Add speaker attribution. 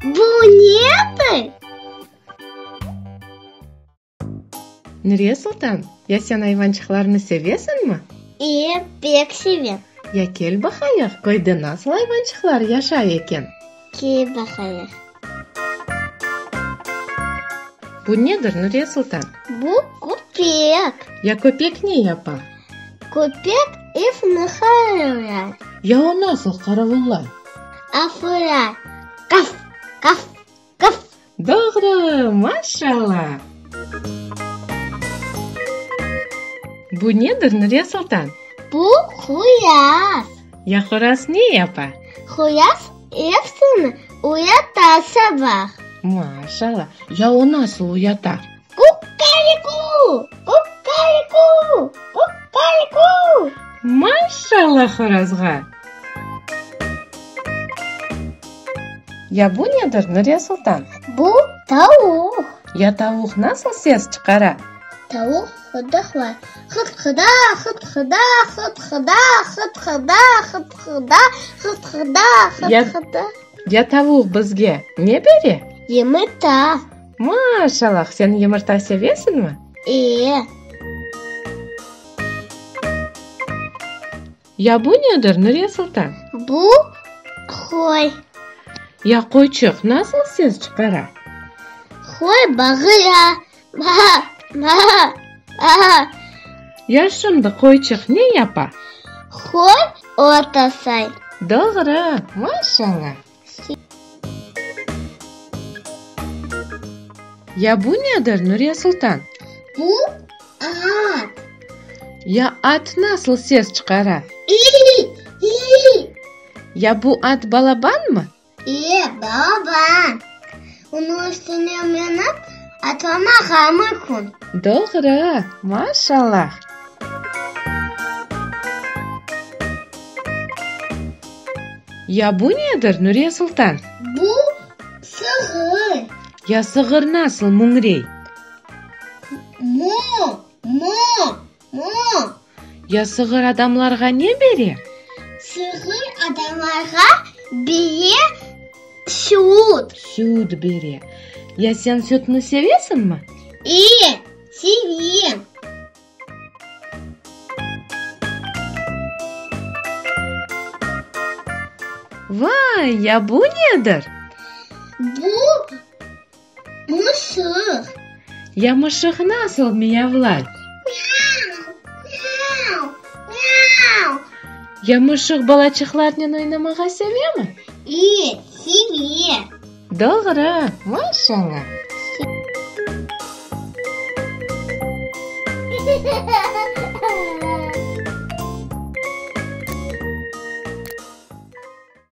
Speaker 1: Bu nedir?
Speaker 2: Nuriye Sultan, ya sen ayvançıqlarnı sevesiñmi?
Speaker 1: E, pek sevem.
Speaker 2: Ya kel baqayıq, köyde nasıl ayvançıqlar yaşay eken?
Speaker 1: Kel baqayıq.
Speaker 2: Bu nedir, Nuriye Sultan?
Speaker 1: Bu köpek.
Speaker 2: Ya köpek ne yapa?
Speaker 1: Köpek evni qaravulay.
Speaker 2: Ya o nasıl qaravullay?
Speaker 1: Afıra, Qaf, qaf, qaf!
Speaker 2: Doğru, maşalla! Bu nedir, Nuriye Sultan?
Speaker 1: Bu horaz.
Speaker 2: Ya horaz ne yapa?
Speaker 1: Horaz epsini uyata sabah.
Speaker 2: Maşalla! Ya o nasıl uyata?
Speaker 1: Kukariku! Kukariku! Kukariku!
Speaker 2: Maşalla horazğa! Ya bu nedir, Nuriye Sultan?
Speaker 1: Bu tavuq.
Speaker 2: Ya tavuq nasıl ses çıqara?
Speaker 1: Tavuq hıdıqlay. Hıt-hıda, hıt-hıda, hıt-hıda, hıt-hıda, hıt-hıda, hıt-hıda, hıt-hıda.
Speaker 2: Ya tavuq bizge ne bere?
Speaker 1: Yımırta.
Speaker 2: Maşallah, sen yımırta sevesiñmi?
Speaker 1: E.
Speaker 2: Ya bu nedir, Nuriye Sultan?
Speaker 1: Bu qoy.
Speaker 2: Ya qoyçıq nasıl ses çıqara?
Speaker 1: Qoy bağıra, Ba, ba, ba.
Speaker 2: Ya şimdi qoyçıq ne yapa?
Speaker 1: Qoy ot asay.
Speaker 2: Doğru, maşallah. Ya bu nedir, Nuriye Sultan?
Speaker 1: Bu at.
Speaker 2: Ya at nasıl ses çıqara?
Speaker 1: İ, i.
Speaker 2: Ya bu at balabanmı?
Speaker 1: E, balaban. Onıñ üstüne minip, atlamağa mümkün.
Speaker 2: Doğru, maşallah. Ya bu nedir, Nuriye Sultan?
Speaker 1: Bu sığır.
Speaker 2: Ya sığır nasıl müñrey?
Speaker 1: Mo, mo, mo.
Speaker 2: Ya sığır adamlarğa ne bere?
Speaker 1: Sığır adamlarğa bere süt.
Speaker 2: Süt bere. Ya sen sütni sevesiñmi?
Speaker 1: E, sevem.
Speaker 2: Vay, ya bu nedir?
Speaker 1: Bu mışıq.
Speaker 2: Ya mışıq nasıl miyavlay?
Speaker 1: Miyav, miyav, miyav.
Speaker 2: Ya mışıq balaçıqlarnen oynamağa sevemi?
Speaker 1: E, seve.
Speaker 2: Doğru, maşallah.